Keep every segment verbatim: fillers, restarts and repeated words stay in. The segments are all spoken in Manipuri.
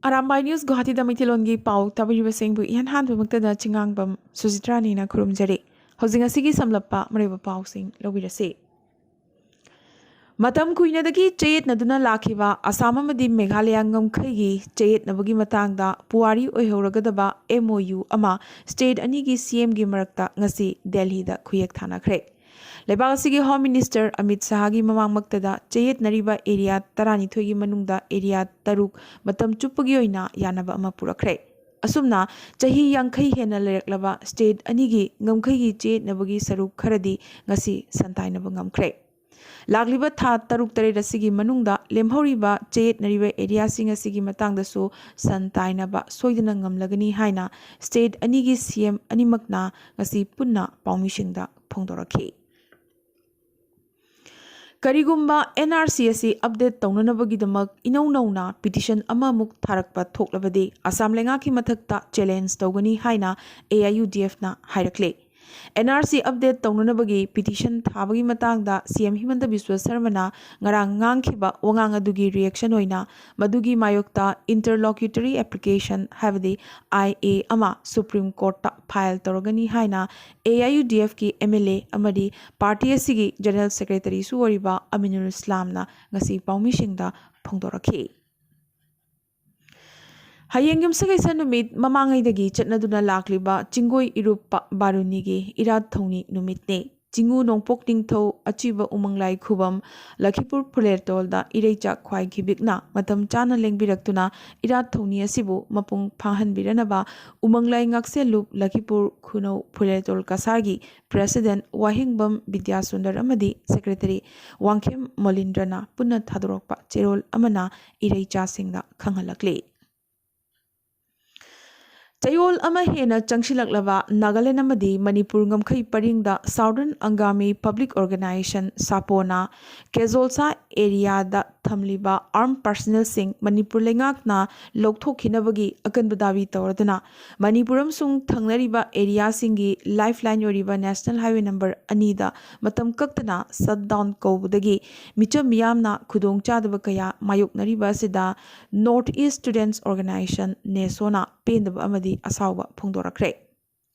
ꯑꯔꯥꯝꯕꯥꯏ ꯅ꯭ꯌꯨꯁ ꯒꯨꯋꯥꯍꯥꯇꯤꯗ ꯃꯩꯇꯩꯂꯣꯟꯒꯤ ꯄꯥꯎ ꯇꯥꯕꯤꯔꯤꯕꯁꯤꯡꯕꯨ ꯏꯍꯥꯟ ꯍꯥꯟꯕꯃꯛꯇꯗ ꯆꯤꯉꯥꯡꯕꯝ ꯁꯨꯖꯤꯇ꯭ꯔꯥꯅꯤꯅ ꯈꯨꯔꯨꯝꯖꯔꯤ꯫ ꯍꯧꯖꯤꯛ ꯉꯁꯤꯒꯤ ꯁꯝꯂꯞꯄ ꯃꯔꯨꯑꯣꯏꯕ ꯄꯥꯎꯁꯤꯡ ꯂꯧꯕꯤꯔꯁꯤ꯫ ꯃꯇꯝ ꯀꯨꯏꯅꯗꯒꯤ ꯆꯌꯦꯠꯅꯗꯨꯅ ꯂꯥꯛꯈꯤꯕ ꯑꯁꯥꯝ ꯑꯃꯗꯤ ꯃꯦꯘꯥꯂꯌꯥ ꯉꯝꯈꯩꯒꯤ ꯆꯌꯦꯠꯅꯕꯒꯤ ꯃꯇꯥꯡꯗ ꯄꯨꯋꯥꯔꯤ ꯑꯣꯏꯍꯧꯔꯒꯗꯕ M O U ꯑꯃ ꯁ꯭ꯇꯦꯠ ꯑꯅꯤꯒꯤ C Mꯒꯤ ꯃꯔꯛꯇ ꯉꯁꯤ ꯗꯦꯜꯍꯤꯗ ꯈꯨꯌꯦꯛ ꯊꯥꯅꯈ꯭ꯔꯦ꯫ ꯂꯩꯕꯥꯛ ꯑꯁꯤꯒꯤ ꯍꯣꯝ ꯃꯤꯅꯤꯁꯇꯔ ꯑꯃꯤꯠ ꯁꯍꯥꯒꯤ ꯃꯃꯥꯡꯃꯛꯇꯗ ꯆꯌꯦꯠꯅꯔꯤꯕ ꯑꯦꯔꯤꯌꯥ ꯇꯔꯥꯅꯤꯊꯣꯏꯒꯤ ꯃꯅꯨꯡꯗ ꯑꯦꯔꯤꯌꯥ ꯇꯔꯨꯛ ꯃꯇꯝ ꯆꯨꯞꯄꯒꯤ ꯑꯣꯏꯅ ꯌꯥꯅꯕ ꯑꯃ ꯄꯨꯔꯛꯈ꯭ꯔꯦ꯫ ꯑꯁꯨꯝꯅ ꯆꯍꯤ ꯌꯥꯡꯈꯩ ꯍꯦꯟꯅ ꯂꯩꯔꯛꯂꯕ ꯁ꯭ꯇꯦꯠ ꯑꯅꯤꯒꯤ ꯉꯝꯈꯩꯒꯤ ꯆꯌꯦꯠꯅꯕꯒꯤ ꯁꯔꯨꯛ ꯈꯔꯗꯤ ꯉꯁꯤ ꯁꯟꯇꯥꯏꯅꯕ ꯉꯝꯈ꯭ꯔꯦ꯫ ꯂꯥꯛꯂꯤꯕ ꯊꯥ ꯇꯔꯨꯛ ꯇꯔꯦꯠ ꯑꯁꯤꯒꯤ ꯃꯅꯨꯡꯗ ꯂꯦꯝꯍꯧꯔꯤꯕ ꯆꯌꯦꯠꯅꯔꯤꯕ ꯑꯦꯔꯤꯌꯥꯁꯤꯡ ꯑꯁꯤꯒꯤ ꯃꯇꯥꯡꯗꯁꯨ ꯁꯟ ꯇꯥꯏꯅꯕ ꯁꯣꯏꯗꯅ ꯉꯝꯂꯒꯅꯤ ꯍꯥꯏꯅ ꯁ꯭ꯇꯦꯠ ꯑꯅꯤꯒꯤ C M ꯑꯅꯤꯃꯛꯅ ꯉꯁꯤ ꯄꯨꯟꯅ ꯄꯥꯎꯃꯤꯁꯤꯡꯗ ꯐꯣꯡꯗꯣꯔꯛꯈꯤ꯫ ꯀꯔꯤꯒꯨꯝꯕ N R C ꯑꯁꯤ ꯑꯞꯗꯦꯠ ꯇꯧꯅꯅꯕꯒꯤꯗꯃꯛ ꯏꯅꯧ ꯅꯧꯅ ꯄꯤꯇꯤꯁꯟ ꯑꯃꯃꯨꯛ ꯊꯥꯔꯛꯄ ꯊꯣꯛꯂꯕꯗꯤ ꯑꯁꯥꯝ ꯂꯩꯉꯥꯛꯀꯤ ꯃꯊꯛꯇ ꯆꯦꯂꯦꯟꯖ ꯇꯧꯒꯅꯤ ꯍꯥꯏꯅ A I U D F ꯅ ꯍꯥꯏꯔꯛꯂꯦ꯫ N R C ꯑꯞꯗꯦꯠ ꯇꯧꯅꯅꯕꯒꯤ ꯄꯤꯇꯤꯁꯟ ꯊꯥꯕꯒꯤ ꯃꯇꯥꯡꯗ C M ꯍꯤꯃꯟꯇ ꯕꯤꯁ꯭ꯋ ꯁꯔꯃꯅ ꯉꯔꯥꯡ ꯉꯥꯡꯈꯤꯕ ꯋꯥꯉꯥꯡ ꯑꯗꯨꯒꯤ ꯔꯤꯌꯦꯛꯁꯟ ꯑꯣꯏꯅ ꯃꯗꯨꯒꯤ ꯃꯥꯌꯣꯛꯇ ꯏꯟꯇꯔꯂꯣꯀ꯭ꯌꯨꯇꯔꯤ ꯑꯦꯄ꯭ꯂꯤꯀꯦꯁꯟ ꯍꯥꯏꯕꯗꯤ I A ꯑꯃ ꯁꯨꯄ꯭ꯔꯤꯝ ꯀꯣꯔꯠꯇ ꯐꯥꯏꯜ ꯇꯧꯔꯒꯅꯤ ꯍꯥꯏꯅ A I U D F ꯀꯤ M L A ꯑꯃꯗꯤ ꯄꯥꯔꯇꯤ ꯑꯁꯤꯒꯤ ꯖꯦꯅꯔꯦꯜ ꯁꯦꯀ꯭ꯔꯦꯇꯔꯤꯁꯨ ꯑꯣꯏꯔꯤꯕ ꯑꯃꯤꯅꯨꯜ ꯏꯁꯂꯥꯝꯅ ꯉꯁꯤ ꯄꯥꯎꯃꯤꯁꯤꯡꯗ ꯐꯣꯡꯗꯣꯔꯛꯈꯤ꯫ ꯍꯌꯦꯡ ꯌꯨꯝꯁꯀꯩꯁ ꯅꯨꯃꯤꯠ ꯃꯃꯥꯡꯉꯩꯗꯒꯤ ꯆꯠꯅꯗꯨꯅ ꯂꯥꯛꯂꯤꯕ ꯆꯤꯡꯒꯣꯏ ꯏꯔꯨꯞꯄ ꯕꯥꯔꯨꯅꯤꯒꯤ ꯏꯔꯥꯠ ꯊꯧꯅꯤ ꯅꯨꯃꯤꯠꯅꯤ꯫ ꯆꯤꯡꯉꯨ ꯅꯣꯡꯄꯣꯛ ꯅꯤꯡꯊꯧ ꯑꯆꯤꯕ ꯎꯃꯪꯂꯥꯏ ꯈꯨꯕꯝ ꯂꯈꯤꯄꯨꯔ ꯐꯨꯂꯦꯔꯇꯣꯜꯗ ꯏꯔꯩꯆꯥ ꯈ꯭ꯋꯥꯏꯈꯤꯕꯤꯛꯅ ꯃꯇꯝ ꯆꯥꯅ ꯂꯦꯡꯕꯤꯔꯛꯇꯨꯅ ꯏꯔꯥꯠ ꯊꯧꯅꯤ ꯑꯁꯤꯕꯨ ꯃꯄꯨꯡ ꯐꯥꯍꯟꯕꯤꯔꯅꯕ ꯎꯃꯪꯂꯥꯏ ꯉꯥꯛꯁꯦꯜꯂꯨꯞ ꯂꯈꯤꯄꯨꯔ ꯈꯨꯅꯧ ꯐꯨꯂꯦꯔꯇꯣꯜ ꯀꯁꯥꯔꯒꯤ ꯄ꯭ꯔꯦꯁꯤꯗꯦꯟ ꯋꯥꯍꯦꯡꯕꯝ ꯕꯤꯗ꯭ꯌꯥꯁꯨꯟꯗꯔ ꯑꯃꯗꯤ ꯁꯦꯀ꯭ꯔꯦꯇꯔꯤ ꯋꯥꯡꯈꯦꯝ ꯃꯣꯂꯤꯟꯗ꯭ꯔꯅ ꯄꯨꯟꯅ ꯊꯥꯗꯣꯔꯛꯄ ꯆꯦꯔꯣꯜ ꯑꯃꯅ ꯏꯔꯩꯆꯥꯁꯤꯡꯗ ꯈꯪꯍꯜꯂꯛꯂꯤ꯫ ꯆꯌꯣꯜ ꯑꯃ ꯍꯦꯟꯅ ꯆꯪꯁꯤꯜꯂꯛꯂꯕ ꯅꯥꯒꯥꯂꯦꯟ ꯑꯃꯗꯤ ꯃꯅꯤꯄꯨꯔ ꯉꯝꯈꯩ ꯄꯔꯤꯡꯗ Southern Angami Public Organisation, ꯁꯥꯄꯣꯅ, ꯀꯦꯖꯣꯜꯁꯥ ꯑꯦꯔꯤꯌꯥꯗ ꯊꯝꯂꯤꯕ ꯑꯥꯔꯝ ꯄꯥꯔꯁꯅꯦꯜꯁꯤꯡ ꯃꯅꯤꯄꯨꯔ ꯂꯩꯉꯥꯛꯅ ꯂꯧꯊꯣꯛꯈꯤꯅꯕꯒꯤ ꯑꯀꯟꯕ ꯗꯥꯕꯤ ꯇꯧꯔꯗꯨꯅ ꯃꯅꯤꯄꯨꯔ ꯑꯃꯁꯨꯡ ꯊꯪꯅꯔꯤꯕ ꯑꯦꯔꯤꯌꯥꯁꯤꯡꯒꯤ ꯂꯥꯏꯐꯂꯥꯏꯟ ꯑꯣꯏꯔꯤꯕ ꯅꯦꯁꯅꯦꯜ ꯍꯥꯏꯋꯦ ꯅꯝꯕꯔ ꯑꯅꯤꯗ ꯃꯇꯝ ꯀꯛꯇꯅ ꯁꯠ ꯗꯥꯎꯟ ꯀꯧꯕꯗꯒꯤ ꯃꯤꯆꯝ ꯃꯤꯌꯥꯝꯅ ꯈꯨꯗꯣꯡꯆꯥꯗꯕ ꯀꯌꯥ ꯃꯥꯌꯣꯛꯅꯔꯤꯕ ꯑꯁꯤꯗ North East Students Organisation, ꯅꯦꯁꯣꯅ ꯄꯦꯟꯗꯕ ꯑꯃꯗꯤ ꯑꯁꯥꯎꯕ ꯐꯣꯡꯗꯣꯔꯛꯈ꯭ꯔꯦ꯫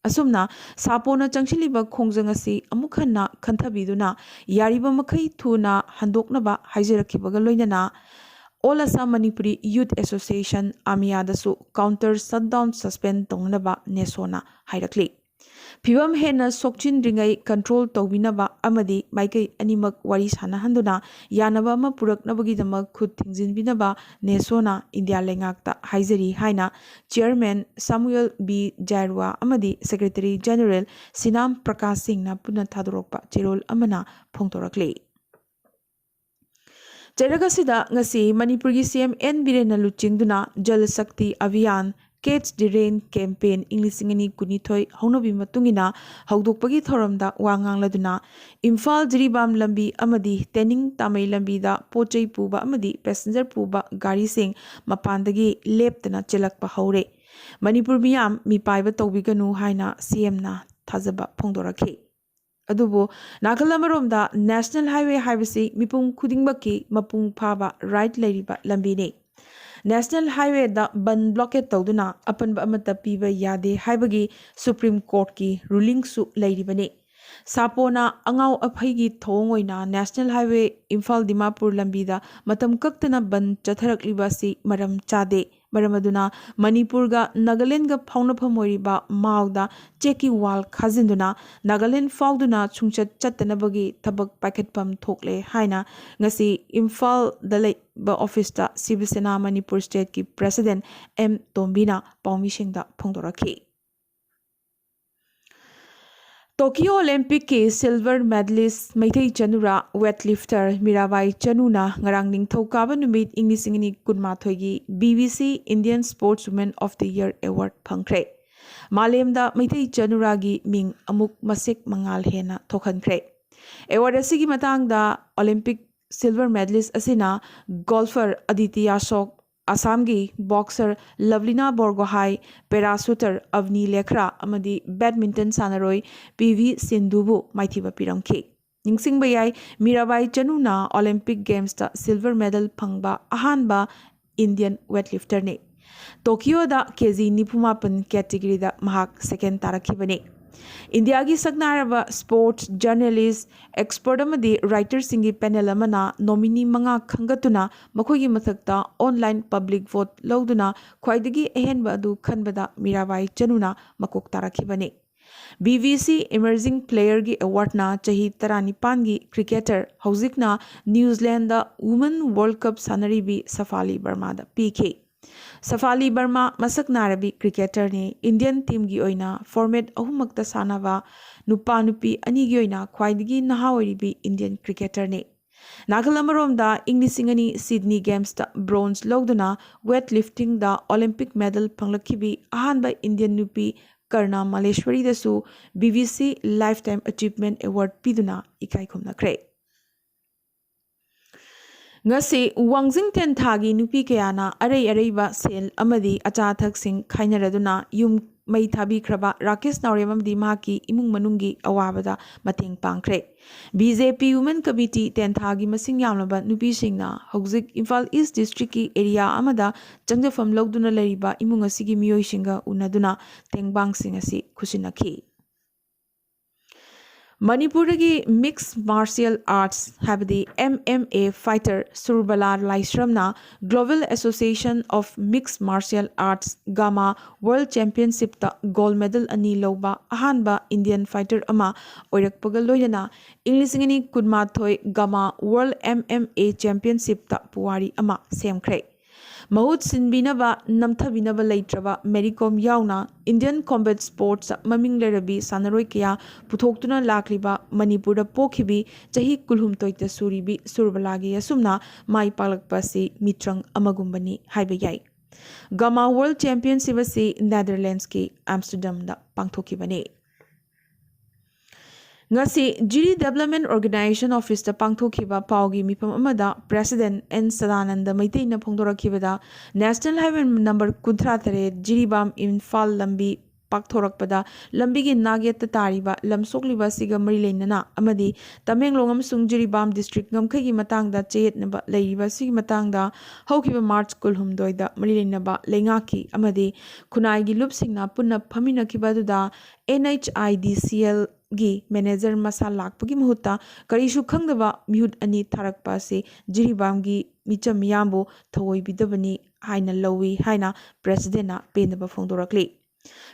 ꯑꯁꯨꯝꯅ ꯁꯥꯄꯣꯅ ꯆꯪꯁꯤꯜꯂꯤꯕ ꯈꯣꯡꯖꯪ ꯑꯁꯤ ꯑꯃꯨꯛ ꯍꯟꯅ ꯈꯟꯊꯕꯤꯗꯨꯅ ꯌꯥꯔꯤꯕ ꯃꯈꯩ ꯊꯨꯅ ꯍꯟꯗꯣꯛꯅꯕ ꯍꯥꯏꯖꯔꯛꯈꯤꯕꯒ ꯂꯣꯏꯅꯅ All Assam Manipuri Youth Association, ꯑꯥꯃꯤꯌꯥꯗꯁꯨ ꯀꯥꯎꯟꯇꯔ ꯁꯠꯗꯥꯎꯟ ꯁꯁꯄꯦꯟ ꯇꯧꯅꯅꯕ ꯅꯦꯁꯣꯅ ꯍꯥꯏꯔꯛꯂꯤ꯫ ꯐꯤꯚꯝ ꯍꯦꯟꯅ ꯁꯣꯛꯆꯤꯟꯗ꯭ꯔꯤꯉꯩ ꯀꯟꯇ꯭ꯔꯣꯜ ꯇꯧꯕꯤꯅꯕ ꯑꯃꯗꯤ ꯃꯥꯏꯀꯩ ꯑꯅꯤꯃꯛ ꯋꯥꯔꯤ ꯁꯥꯟꯅꯍꯟꯗꯨꯅ ꯌꯥꯅꯕ ꯑꯃ ꯄꯨꯔꯛꯅꯕꯒꯤꯗꯃꯛ ꯈꯨꯠ ꯊꯤꯡꯖꯤꯟꯕꯤꯅꯕ ꯅꯦꯁꯣꯅ ꯏꯟꯗꯤꯌꯥ ꯂꯩꯉꯥꯛꯇ ꯍꯥꯏꯖꯔꯤ ꯍꯥꯏꯅ ꯆꯤꯌꯔꯃꯦꯟ ꯁꯥꯃꯨꯑꯦꯜ ꯕꯤ ꯖꯥꯏꯔꯨꯋꯥ ꯑꯃꯗꯤ ꯁꯦꯀ꯭ꯔꯦꯇꯔꯤ ꯖꯦꯅꯔꯦꯜ ꯁꯤꯅꯥꯝ ꯄ꯭ꯔꯀꯥꯁ ꯁꯤꯡꯅ ꯄꯨꯟꯅ ꯊꯥꯗꯣꯔꯛꯄ ꯆꯦꯔꯣꯜ ꯑꯃꯅ ꯐꯣꯡꯗꯣꯔꯛꯂꯤ꯫ ꯆꯩꯔꯛ ꯑꯁꯤꯗ ꯉꯁꯤ ꯃꯅꯤꯄꯨꯔꯒꯤ ꯁꯤ ꯑꯦꯝ ꯑꯦꯟ ꯕꯤꯔꯦꯟꯅ ꯂꯨꯆꯤꯡꯗꯨꯅ ꯖꯜ ꯁꯛꯇꯤ ꯑꯚꯤꯌꯥꯟ, Catch the Rain campaign ꯏꯪ ꯂꯤꯁꯤꯡ ꯑꯅꯤ ꯀꯨꯟꯅꯤꯊꯣꯏ ꯍꯧꯅꯕꯤ ꯃꯇꯨꯡ ꯏꯟꯅ ꯍꯧꯗꯣꯛꯄꯒꯤ ꯊꯧꯔꯝꯗ ꯋꯥ ꯉꯥꯡꯂꯗꯨꯅ ꯏꯝꯐꯥꯜ ꯖꯤꯔꯤꯕꯥꯝ ꯂꯝꯕꯤ ꯑꯃꯗꯤ ꯇꯦꯅꯤꯡ ꯇꯥꯃꯩ ꯂꯝꯕꯤꯗ ꯄꯣꯠ ꯆꯩ ꯄꯨꯕ ꯑꯃꯗꯤ ꯄꯦꯁꯦꯟꯖꯔ ꯄꯨꯕ ꯒꯥꯔꯤꯁꯤꯡ ꯃꯄꯥꯟꯗꯒꯤ ꯂꯦꯞꯇꯅ ꯆꯦꯜꯂꯛꯄ ꯍꯧꯔꯦ꯫ ꯃꯅꯤꯄꯨꯔ ꯃꯤꯌꯥꯝ ꯃꯤꯄꯥꯏꯕ ꯇꯧꯕꯤꯒꯅꯨ ꯍꯥꯏꯅ ꯁꯤ ꯑꯦꯝꯅ ꯊꯥꯖꯕ ꯐꯣꯡꯗꯣꯔꯛꯈꯤ꯫ ꯑꯗꯨꯕꯨ ꯅꯥꯀꯜ ꯑꯃꯔꯣꯝꯗ ꯅꯦꯁꯅꯦꯜ ꯍꯥꯏꯋꯦ ꯍꯥꯏꯕꯁꯤ ꯃꯤꯄꯨꯝ ꯈꯨꯗꯤꯡꯃꯛꯀꯤ ꯃꯄꯨꯡ ꯐꯥꯕ ꯔꯥꯏꯠ ꯂꯩꯔꯤꯕ ꯂꯝꯕꯤꯅꯤ꯫ ꯅꯦꯁꯅꯦꯜ ꯍꯥꯏꯋꯦꯗ ꯕꯟ ꯕ꯭ꯂꯣꯀꯦꯠ ꯇꯧꯗꯨꯅ ꯑꯄꯟꯕ ꯑꯃꯠꯇ ꯄꯤꯕ ꯌꯥꯗꯦ ꯍꯥꯏꯕꯒꯤ ꯁꯨꯄ꯭ꯔꯤꯝ ꯀꯣꯔꯠꯀꯤ ꯔꯨꯂꯤꯡꯁꯨ ꯂꯩꯔꯤꯕꯅꯤ꯫ ꯁꯥꯄꯣꯅ ꯑꯉꯥꯎ ꯑꯐꯩꯒꯤ ꯊꯧꯑꯣꯡ ꯑꯣꯏꯅ ꯅꯦꯁꯅꯦꯜ ꯍꯥꯏꯋꯦ ꯏꯝꯐꯥꯜ ꯗꯤꯃꯥꯄꯨꯔ ꯂꯝꯕꯤꯗ ꯃꯇꯝ ꯀꯛꯇꯅ ꯕꯟ ꯆꯠꯊꯔꯛꯂꯤꯕ ꯑꯁꯤ ꯃꯔꯝ ꯆꯥꯗꯦ꯫ ꯃꯔꯝ ꯑꯗꯨꯅ ꯃꯅꯤꯄꯨꯔꯒ ꯅꯥꯒꯥꯂꯦꯟꯗꯒ ꯐꯥꯎꯅꯐꯝ ꯑꯣꯏꯔꯤꯕ ꯃꯥꯎꯗ ꯆꯦꯛꯀꯤ ꯋꯥꯜ ꯈꯥꯖꯤꯟꯗꯨꯅ ꯅꯥꯒꯥꯂꯦꯟ ꯐꯥꯎꯗꯨꯅ ꯁꯨꯡꯆꯠ ꯆꯠꯇꯅꯕꯒꯤ ꯊꯕꯛ ꯄꯥꯏꯈꯠꯐꯝ ꯊꯣꯛꯂꯦ ꯍꯥꯏꯅ ꯉꯁꯤ ꯏꯝꯐꯥꯜꯗ ꯂꯩꯕ ꯑꯣꯐꯤꯁꯇ ꯁꯤꯕ ꯁꯦꯅꯥ ꯃꯅꯤꯄꯨꯔ ꯁ꯭ꯇꯦꯠꯀꯤ ꯄ꯭ꯔꯦꯁꯤꯗꯦꯟ ꯑꯦꯝ ꯇꯣꯝꯕꯤꯅ ꯄꯥꯎꯃꯤꯁꯤꯡꯗ ꯐꯣꯡꯗꯣꯔꯛꯈꯤ꯫ ꯇꯣꯀꯤꯌꯣ ꯑꯣꯂꯤꯝꯄꯤꯛꯀꯤ ꯁꯤꯜꯚꯔ ꯃꯦꯗꯂꯤꯁ ꯃꯩꯇꯩ ꯆꯅꯨꯔꯥ ꯋꯦꯠ ꯂꯤꯐꯇꯔ ꯃꯤꯔꯥꯕꯥꯏ ꯆꯅꯨꯅ ꯉꯔꯥꯡ ꯅꯤꯡꯊꯧꯀꯥꯕ ꯅꯨꯃꯤꯠ ꯏꯪ ꯂꯤꯁꯤꯡ ꯑꯅꯤ ꯀꯨꯟꯃꯥꯊꯣꯏꯒꯤ B B C Indian sports woman of the year award ꯐꯪꯈ꯭ꯔꯦ꯫ ꯃꯥꯂꯦꯝꯗ ꯃꯩꯇꯩ ꯆꯅꯨꯔꯥꯒꯤ ꯃꯤꯡ ꯑꯃꯨꯛ ꯃꯁꯦꯛ ꯃꯉꯥꯜ ꯍꯦꯟꯅ ꯊꯣꯛꯍꯟꯈ꯭ꯔꯦ꯫ ꯑꯦꯋꯥꯔꯗ ꯑꯁꯤꯒꯤ ꯃꯇꯥꯡꯗ ꯑꯣꯂꯤꯝꯄꯤꯛ ꯁꯤꯜꯚꯔ ꯃꯦꯗꯂꯤꯁ ꯑꯁꯤꯅ ꯒꯣꯜꯐꯔ ꯑꯗꯤꯇꯤ ꯑꯁꯣꯛ, ꯑꯁꯥꯝꯒꯤ ꯕꯣꯛꯁꯔ ꯂꯚꯂꯤꯅꯥ ꯕꯣꯔꯒꯣꯍꯥꯏ, ꯄꯦꯔꯥ ꯁꯨꯇꯔ ꯑꯚꯅꯤ ꯂꯦꯈ꯭ꯔꯥ ꯑꯃꯗꯤ ꯕꯦꯗꯃꯤꯟꯇꯟ ꯁꯥꯟꯅꯔꯣꯏ ꯄꯤ ꯚꯤ ꯁꯤꯟꯙꯨꯕꯨ ꯃꯥꯏꯊꯤꯕ ꯄꯤꯔꯝꯈꯤ꯫ ꯅꯤꯡꯁꯤꯡꯕ ꯌꯥꯏ, ꯃꯤꯔꯥꯕꯥꯏ ꯆꯅꯨꯅ ꯑꯣꯂꯤꯝꯄꯤꯛ ꯒꯦꯝꯁꯇ ꯁꯤꯜꯚꯔ ꯃꯦꯗꯜ ꯐꯪꯕ ꯑꯍꯥꯟꯕ ꯏꯟꯗꯤꯌꯟ ꯋꯦꯠ ꯂꯤꯐꯇꯔꯅꯤ꯫ ꯇꯣꯀꯤꯌꯣꯗ ꯀꯦ ꯖꯤ ꯅꯤꯐꯨ ꯃꯥꯄꯟ ꯀꯦꯇꯤꯒꯣꯔꯤꯗ ꯃꯍꯥꯛ ꯁꯦꯀꯦꯟ ꯇꯥꯔꯛꯈꯤꯕꯅꯤ꯫ ꯏꯟꯗꯤꯌꯥꯒꯤ ꯁꯛꯅꯥꯏꯔꯕ ꯁ꯭ꯄꯣꯔꯠꯁ ꯖꯔꯅꯦꯂꯤꯁ, ꯑꯦꯛꯁꯄꯔꯠ ꯑꯃꯗꯤ ꯔꯥꯏꯇꯔꯁꯤꯡꯒꯤ ꯄꯦꯅꯦꯜ ꯑꯃꯅ ꯅꯣꯃꯤꯅꯤ ꯃꯉꯥ ꯈꯟꯒꯠꯇꯨꯅ ꯃꯈꯣꯏꯒꯤ ꯃꯊꯛꯇ ꯑꯣꯟꯂꯥꯏꯟ ꯄꯕ꯭ꯂꯤꯛ ꯚꯣꯠ ꯂꯧꯗꯨꯅ ꯈ꯭ꯋꯥꯏꯗꯒꯤ ꯑꯍꯦꯟꯕ ꯑꯗꯨ ꯈꯟꯕꯗ ꯃꯤꯔꯥꯕꯥꯏ ꯆꯅꯨꯅ ꯃꯀꯣꯛ ꯇꯥꯔꯛꯈꯤꯕꯅꯤ꯫ ꯕꯤ ꯚꯤ ꯁꯤ ꯏꯃꯔꯖꯤꯡ ꯄ꯭ꯂꯦꯌꯔꯒꯤ ꯑꯦꯋꯥꯔꯗꯅ ꯆꯍꯤ ꯇꯔꯥꯅꯤꯄꯥꯟꯒꯤ ꯀ꯭ꯔꯤꯀꯦꯇꯔ, ꯍꯧꯖꯤꯛꯅ ꯅ꯭ꯌꯨꯖꯤꯂꯦꯟꯗ ꯋꯨꯃꯦꯟ ꯋꯥꯔꯜꯗ ꯀꯞ ꯁꯥꯟꯅꯔꯤꯕꯤ ꯁꯐꯥꯂꯤ ꯕꯔꯃꯥꯗ ꯄꯤꯈꯤ꯫ ꯁꯐꯥꯂꯤ ꯕꯔꯃꯥ ꯃꯁꯛ ꯅꯥꯏꯔꯕꯤ ꯀ꯭ꯔꯤꯀꯦꯇꯔꯅꯤ꯫ ꯏꯟꯗꯤꯌꯟ ꯇꯤꯝꯒꯤ ꯑꯣꯏꯅ ꯐꯣꯔꯃꯦꯠ ꯑꯍꯨꯝꯃꯛꯇ ꯁꯥꯟꯅꯕ ꯅꯨꯄꯥ ꯅꯨꯄꯤ ꯑꯅꯤꯒꯤ ꯑꯣꯏꯅ ꯈ꯭ꯋꯥꯏꯗꯒꯤ ꯅꯍꯥ ꯑꯣꯏꯔꯤꯕꯤ ꯏꯟꯗꯤꯌꯟ ꯀ꯭ꯔꯤꯀꯦꯇꯔꯅꯤ꯫ ꯅꯥꯀꯜ ꯑꯃꯔꯣꯝꯗ ꯏꯪ ꯂꯤꯁꯤꯡ ꯑꯅꯤ ꯁꯤꯗꯅꯤ ꯒꯦꯝꯁꯇ ꯕ꯭ꯔꯣꯟꯖ ꯂꯧꯗꯨꯅ ꯋꯦꯠ ꯂꯤꯐꯇꯤꯡꯗ ꯑꯣꯂꯤꯝꯄꯤꯛ ꯃꯦꯗꯜ ꯐꯪꯂꯛꯈꯤꯕꯤ ꯑꯍꯥꯟꯕ ꯏꯟꯗꯤꯌꯟ ꯅꯨꯄꯤ ꯀꯔꯅꯥ ꯃꯥꯂꯦꯁ꯭ꯋꯔꯤꯗꯁꯨ B V C lifetime achievement award ꯄꯤꯗꯨꯅ ꯏꯀꯥꯏ ꯈꯨꯝꯅꯈ꯭ꯔꯦ꯫ ꯉꯁꯤ ꯋꯥꯡꯖꯤꯡ ꯇꯦꯟꯊꯥꯒꯤ ꯅꯨꯄꯤ ꯀꯌꯥꯅ ꯑꯔꯩ ꯑꯔꯩꯕ ꯁꯦꯜ ꯑꯃꯗꯤ ꯑꯆꯥ ꯑꯊꯛꯁꯤꯡ ꯈꯥꯏꯅꯔꯗꯨꯅ ꯌꯨꯝ ꯃꯩ ꯊꯥꯕꯤꯈ꯭ꯔꯕ ꯔꯥꯀꯦꯁ ꯅꯥꯎꯔꯦꯝ ꯑꯃꯗꯤ ꯃꯍꯥꯛꯀꯤ ꯏꯃꯨꯡ ꯃꯅꯨꯡꯒꯤ ꯑꯋꯥꯕꯗ ꯃꯇꯦꯡ ꯄꯥꯡꯈ꯭ꯔꯦ꯫ B J P women committee ꯇꯦꯟꯊꯥꯒꯤ ꯃꯁꯤꯡ ꯌꯥꯝꯂꯕ ꯅꯨꯄꯤꯁꯤꯡꯅ ꯍꯧꯖꯤꯛ ꯏꯝꯐꯥꯜ ꯏꯁ ꯗꯤꯁꯇ꯭ꯔꯤꯛꯀꯤ ꯑꯦꯔꯤꯌꯥ ꯑꯃꯗ ꯆꯪꯖꯐꯝ ꯂꯧꯗꯨꯅ ꯂꯩꯔꯤꯕ ꯏꯃꯨꯡ ꯑꯁꯤꯒꯤ ꯃꯤꯑꯣꯏꯁꯤꯡꯒ ꯎꯅꯗꯨꯅ ꯇꯦꯡꯕꯥꯡꯁꯤꯡ ꯑꯁꯤ ꯈꯨꯠꯁꯤꯟꯅꯈꯤ꯫ ꯃꯅꯤꯄꯨꯔꯗꯒꯤ ꯃꯤꯛꯁ ꯃꯥꯔꯁꯤꯌꯦꯜ ꯑꯥꯔꯠꯁ ꯍꯥꯏꯕꯗꯤ M M A fighter Surbala ꯂꯥꯏꯁ꯭ꯔꯝꯅ Global Association of Mixed Martial Arts, GAMMA, world ꯆꯦꯝꯄꯤꯌꯟꯁꯤꯞꯇ ꯒꯣꯜꯗ ꯃꯦꯗꯜ ꯑꯅꯤ ꯂꯧꯕ ꯑꯍꯥꯟꯕ ꯏꯟꯗꯤꯌꯟ ꯐꯥꯏꯇꯔ ꯑꯃ ꯑꯣꯏꯔꯛꯄꯒ ꯂꯣꯏꯅꯅ ꯏꯪ ꯂꯤꯁꯤꯡ ꯑꯅꯤ ꯀꯨꯟꯃꯥꯊꯣꯏ ꯒꯥꯃꯥ ꯋꯥꯔꯜꯗ ꯑꯦꯝ ꯑꯦꯝ ꯑꯦ ꯆꯦꯝꯄꯤꯌꯟꯁꯤꯞꯇ ꯄꯨꯋꯥꯔꯤ ꯑꯃ ꯁꯦꯝꯈ꯭ꯔꯦ꯫ ꯃꯍꯨꯠ ꯁꯤꯟꯕꯤꯅꯕ ꯅꯝꯊꯕꯤꯅꯕ ꯂꯩꯇ꯭ꯔꯕ ꯃꯦꯔꯤ ꯀꯣꯝ ꯌꯥꯎꯅ Indian combat sports ꯃꯃꯤꯡ ꯂꯩꯔꯕꯤ ꯁꯥꯟꯅꯔꯣꯏ ꯀꯌꯥ ꯄꯨꯊꯣꯛꯇꯨꯅ ꯂꯥꯛꯂꯤꯕ ꯃꯅꯤꯄꯨꯔꯗ ꯄꯣꯛꯈꯤꯕꯤ ꯆꯍꯤ ꯀꯨꯟꯍꯨꯝꯗꯣꯏꯗ ꯁꯨꯔꯤꯕꯤ ꯁꯨꯔꯕꯂꯥꯒꯤ ꯑꯁꯨꯝꯅ ꯃꯥꯏ ꯄꯥꯛꯂꯛꯄ ꯑꯁꯤ ꯃꯤꯇ꯭ꯔꯪ ꯑꯃꯒꯨꯝꯕꯅꯤ ꯍꯥꯏꯕ ꯌꯥꯏ꯫ ꯒꯃꯥ World Championship ꯑꯁꯤ ꯅꯦꯗꯔꯂꯦꯟꯁꯀꯤ ꯑꯦꯝꯁꯇꯔꯗꯝꯗ ꯄꯥꯡꯊꯣꯛꯈꯤꯕꯅꯤ꯫ ꯉꯁꯤ ꯖꯤꯔꯤ Development Organisation Officeꯇ ꯄꯥꯡꯊꯣꯛꯈꯤꯕ ꯄꯥꯎꯒꯤ ꯃꯤꯐꯝ ꯑꯃꯗ President ꯑꯦꯟ ꯁꯗꯥꯅꯟꯗ ꯃꯩꯇꯩꯅ ꯐꯣꯡꯗꯣꯔꯛꯈꯤꯕꯗ, National Highway number ꯀꯨꯟꯊ꯭ꯔꯥ ꯇꯔꯦꯠ ꯖꯤꯔꯤꯕꯥꯝ ꯏꯝꯐꯥꯜ ꯂꯝꯕꯤ ꯄꯥꯛꯊꯣꯔꯛꯄꯗ ꯂꯝꯕꯤꯒꯤ ꯅꯥꯛꯌꯦꯠꯇ ꯇꯥꯔꯤꯕ ꯂꯝ ꯁꯣꯛꯂꯤꯕ ꯑꯁꯤꯒ ꯃꯔꯤ ꯂꯩꯅꯅ ꯑꯃꯗꯤ ꯇꯃꯦꯡꯂꯣꯡ ꯑꯃꯁꯨꯡ ꯖꯤꯔꯤꯕꯥꯝ district ꯉꯝꯈꯩꯒꯤ ꯃꯇꯥꯡꯗ ꯆꯌꯦꯠꯅꯕ ꯂꯩꯔꯤꯕ ꯑꯁꯤꯒꯤ ꯃꯇꯥꯡꯗ ꯍꯧꯈꯤꯕ March ꯀꯨꯟꯍꯨꯝꯗꯣꯏꯗ ꯃꯔꯤ ꯂꯩꯅꯕ ꯂꯩꯉꯥꯛꯀꯤ ꯑꯃꯗꯤ ꯈꯨꯟꯅꯥꯏꯒꯤ ꯂꯨꯞꯁꯤꯡꯅ ꯄꯨꯟꯅ ꯐꯝꯃꯤꯟꯅꯈꯤꯕ ꯑꯗꯨꯗ NHIDCLꯒꯤ manager ꯃꯁꯥ ꯂꯥꯛꯄꯒꯤ ꯃꯍꯨꯠꯇ ꯀꯔꯤꯁꯨ ꯈꯪꯗꯕ ꯃꯤꯍꯨꯠ ꯑꯅꯤ ꯊꯥꯔꯛꯄ ꯑꯁꯤ ꯖꯤꯔꯤꯕꯥꯝꯒꯤ ꯃꯤꯆꯝ ꯃꯤꯌꯥꯝꯕꯨ ꯊꯑꯣꯏꯕꯤꯗꯕꯅꯤ ꯍꯥꯏꯅ ꯂꯧꯏ ꯍꯥꯏꯅ Presidentꯅ ꯄꯦꯟꯗꯕ ꯐꯣꯡꯗꯣꯔꯛꯂꯤ꯫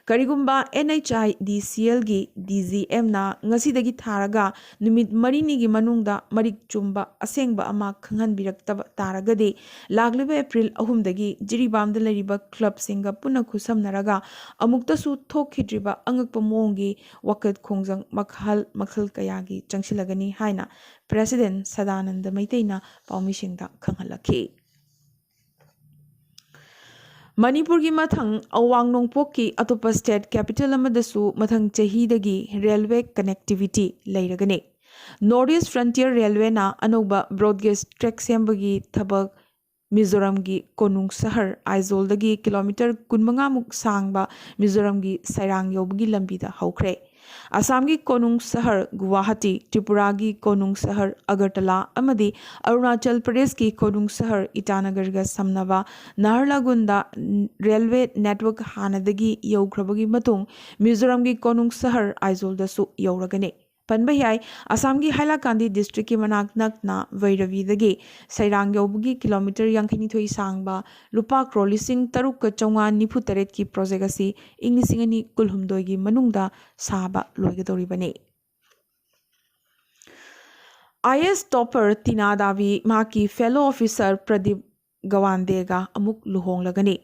ꯀꯔꯤꯒꯨꯝꯕ NHIDCLꯒꯤ DGMꯅ ꯉꯁꯤꯗꯒꯤ ꯊꯥꯔꯒ ꯅꯨꯃꯤꯠ ꯃꯔꯤꯅꯤꯒꯤ ꯃꯅꯨꯡꯗ ꯃꯔꯤꯛ ꯆꯨꯝꯕ ꯑꯁꯦꯡꯕ ꯑꯃ ꯈꯪꯍꯟꯕꯤꯔꯛꯇꯕ ꯇꯥꯔꯒꯗꯤ, ꯂꯥꯛꯂꯤꯕ April ꯑꯍꯨꯝꯗꯒꯤ ꯖꯤꯔꯤꯕꯥꯝꯗ ꯂꯩꯔꯤꯕ clubꯁꯤꯡꯒ ꯄꯨꯟꯅ ꯈꯨꯠꯁꯝꯅꯔꯒ ꯑꯃꯨꯛꯇꯁꯨ ꯊꯣꯛꯈꯤꯗ꯭ꯔꯤꯕ ꯑꯉꯛꯄ ꯃꯑꯣꯡꯒꯤ ꯋꯥꯀꯠ ꯈꯣꯡꯖꯪ ꯃꯈꯜ ꯃꯈꯜ ꯀꯌꯥꯒꯤ ꯆꯪꯁꯤꯜꯂꯒꯅꯤ ꯍꯥꯏꯅ President ꯁꯗꯥꯅꯟꯗ ꯃꯩꯇꯩꯅ ꯄꯥꯎꯃꯤꯁꯤꯡꯗ ꯈꯪꯍꯜꯂꯛꯈꯤ꯫ ꯃꯅꯤꯄꯨꯔꯒꯤ ꯃꯊꯪ ꯑꯋꯥꯡ ꯅꯣꯡꯄꯣꯛꯀꯤ ꯑꯇꯣꯞꯄ state capital ꯑꯃꯗꯁꯨ ꯃꯊꯪ ꯆꯍꯤꯗꯒꯤ railway connectivity ꯂꯩꯔꯒꯅꯤ꯫ North East Frontier Railwayꯅ ꯑꯅꯧꯕ broad gauge track ꯁꯦꯝꯕꯒꯤ ꯊꯕꯛ ꯃꯤꯖꯣꯔꯥꯝꯒꯤ ꯀꯣꯅꯨꯡ ꯁꯍꯔ ꯑꯥꯏꯖꯣꯜꯗꯒꯤ kilometre ꯀꯨꯟꯃꯉꯥꯃꯨꯛ ꯁꯥꯡꯕ ꯃꯤꯖꯣꯔꯥꯝꯒꯤ ꯁꯩꯔꯥꯡ ꯌꯧꯕꯒꯤ ꯂꯝꯕꯤꯗ ꯍꯧꯈ꯭ꯔꯦ꯫ ꯑꯁꯥꯝꯒꯤ ꯀꯣꯅꯨꯡ ꯁꯍꯔ ꯒꯨꯋꯥꯍꯥꯇꯤ, ꯇ꯭ꯔꯤꯄꯨꯔꯥꯒꯤ ꯀꯣꯅꯨꯡ ꯁꯍꯔ ꯑꯒꯔꯇꯂꯥ ꯑꯃꯗꯤ ꯑꯔꯨꯅꯥꯆꯜ ꯄ꯭ꯔꯗꯦꯁꯀꯤ ꯀꯣꯅꯨꯡ ꯁꯍꯔ ꯏꯇꯥꯅꯒꯔꯒ ꯁꯝꯅꯕ ꯅꯍꯔꯂꯒꯨꯟꯗ railway network ꯍꯥꯟꯅꯗꯒꯤ ꯌꯧꯈ꯭ꯔꯕꯒꯤ ꯃꯇꯨꯡ ꯃꯤꯖꯣꯔꯥꯝꯒꯤ ꯀꯣꯅꯨꯡ ꯁꯍꯔ ꯑꯥꯏꯖꯣꯜꯗꯁꯨ ꯌꯧꯔꯒꯅꯤ꯫ ꯄꯟꯕ ꯌꯥꯏ, ꯑꯁꯥꯝꯒꯤ ꯍꯥꯏꯂꯥꯀꯥꯟꯗꯤ districtꯀꯤ ꯃꯅꯥꯛ ꯅꯛꯅ ꯚꯩꯔꯕꯤꯗꯒꯤ ꯁꯩꯔꯥꯡ ꯌꯧꯕꯒꯤ kilometre ꯌꯥꯡꯈꯩꯅꯤꯊꯣꯏ ꯁꯥꯡꯕ ꯂꯨꯄꯥ crore ꯂꯤꯁꯤꯡ ꯇꯔꯨꯛꯀ ꯆꯥꯝꯃꯉꯥ ꯅꯤꯐꯨ ꯇꯔꯦꯠꯀꯤ project ꯑꯁꯤ ꯏꯪ ꯂꯤꯁꯤꯡ ꯑꯅꯤ ꯀꯨꯟꯍꯨꯝꯗꯣꯏꯒꯤ ꯃꯅꯨꯡꯗ ꯁꯥꯕ ꯂꯣꯏꯒꯗꯧꯔꯤꯕꯅꯤ꯫ IAS topper ꯇꯤꯅꯥ ꯗꯥꯕꯤ ꯃꯍꯥꯛꯀꯤ fellow officer ꯄ꯭ꯔꯗꯤꯞ ꯒꯋꯥꯟꯗꯦꯒ ꯑꯃꯨꯛ ꯂꯨꯍꯣꯡꯂꯒꯅꯤ꯫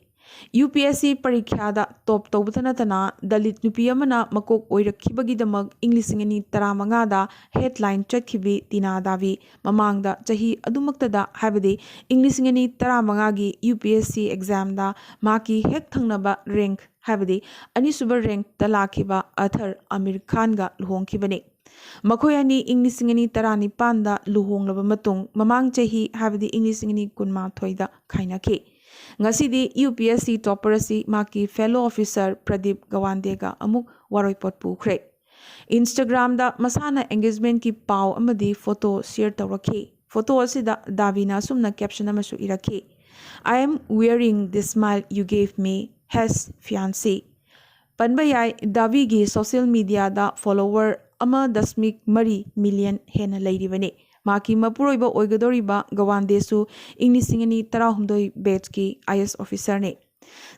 ꯌꯨ ꯄꯤ ꯑꯦꯁ ꯁꯤ ꯄꯔꯤꯈ꯭ꯌꯥꯗ ꯇꯣꯞ ꯇꯧꯕꯇ ꯅꯠꯇꯅ ꯗꯂꯤꯠ ꯅꯨꯄꯤ ꯑꯃꯅ ꯃꯀꯣꯛ ꯑꯣꯏꯔꯛꯈꯤꯕꯒꯤꯗꯃꯛ ꯏꯪ ꯂꯤꯁꯤꯡ ꯑꯅꯤ ꯇꯔꯥꯃꯉꯥꯗ ꯍꯦꯗꯂꯥꯏꯟ ꯆꯠꯈꯤꯕꯤ ꯇꯤꯅꯥ ꯗꯥꯕꯤ ꯃꯃꯥꯡꯗ ꯆꯍꯤ ꯑꯗꯨꯃꯛꯇꯗ, ꯍꯥꯏꯕꯗꯤ ꯏꯪ ꯂꯤꯁꯤꯡ ꯑꯅꯤ ꯇꯔꯥꯃꯉꯥꯒꯤ ꯌꯨ ꯄꯤ ꯑꯦꯁ ꯁꯤ ꯑꯦꯛꯖꯥꯝꯗ ꯃꯍꯥꯛꯀꯤ ꯍꯦꯛ ꯊꯪꯅꯕ ꯔꯦꯡꯛ, ꯍꯥꯏꯕꯗꯤ ꯑꯅꯤꯁꯨꯕ ꯔꯦꯡꯛꯇ ꯂꯥꯛꯈꯤꯕ ꯑꯊꯔ ꯑꯃꯤꯔ ꯈꯥꯟꯒ ꯂꯨꯍꯣꯡꯈꯤꯕꯅꯤ꯫ ꯃꯈꯣꯏ ꯑꯅꯤ ꯏꯪ ꯂꯤꯁꯤꯡ ꯑꯅꯤ ꯇꯔꯥꯅꯤꯄꯥꯟꯗ ꯂꯨꯍꯣꯡꯂꯕ ꯃꯇꯨꯡ, ꯃꯃꯥꯡ ꯆꯍꯤ, ꯍꯥꯏꯕꯗꯤ ꯏꯪ ꯂꯤꯁꯤꯡ ꯑꯅꯤ ꯀꯨꯟꯃꯥꯊꯣꯏꯗ ꯈꯥꯏꯅꯈꯤ꯫ ꯉꯁꯤꯗꯤ U P S C topper ꯑꯁꯤ ꯃꯍꯥꯛꯀꯤ ꯐꯦꯂꯣ ꯑꯣꯐꯤꯁꯥꯔ ꯄ꯭ꯔꯗꯤꯞ ꯒꯋꯥꯟꯗꯦꯒ ꯑꯃꯨꯛ ꯋꯥꯔꯣꯏꯄꯣꯠ ꯄꯨꯈ꯭ꯔꯦ꯫ ꯏꯟꯁꯇꯥꯒ꯭ꯔꯥꯝꯗ ꯃꯁꯥꯅ ꯑꯦꯡꯒꯦꯖꯃꯦꯟꯠꯀꯤ ꯄꯥꯎ ꯑꯃꯗꯤ ꯐꯣꯇꯣ ꯁꯤꯌꯔ ꯇꯧꯔꯛꯈꯤ꯫ ꯐꯣꯇꯣ ꯑꯁꯤꯗ ꯗꯥꯕꯤꯅ ꯑꯁꯨꯝꯅ ꯀꯦꯞꯁꯟ ꯑꯃꯁꯨ ꯏꯔꯛꯈꯤ, "I am wearing the smile you gave me, has fiancé." ꯄꯟꯕ ꯌꯥꯏ, ꯗꯥꯕꯤꯒꯤ ꯁꯣꯁꯤꯌꯦꯜ ꯃꯤꯗꯤꯌꯥꯗ ꯐꯣꯂꯣꯋꯔ ꯑꯃ ꯗꯁꯃꯤꯛ ꯃꯔꯤ ꯃꯤꯂꯤꯌꯟ ꯍꯦꯟꯅ ꯂꯩꯔꯤꯕꯅꯤ꯫ ꯃꯍꯥꯛꯀꯤ ꯃꯄꯨꯔꯣꯏꯕ ꯑꯣꯏꯒꯗꯧꯔꯤꯕ ꯒꯋꯥꯟꯗꯦꯁꯨ ꯏꯪ ꯂꯤꯁꯤꯡ ꯑꯅꯤ ꯇꯔꯥꯍꯨꯝꯗꯣꯏ ꯕꯦꯠꯆꯀꯤ ꯑꯥꯏ ꯑꯦꯁ ꯑꯣꯐꯤꯁꯥꯔꯅꯤ꯫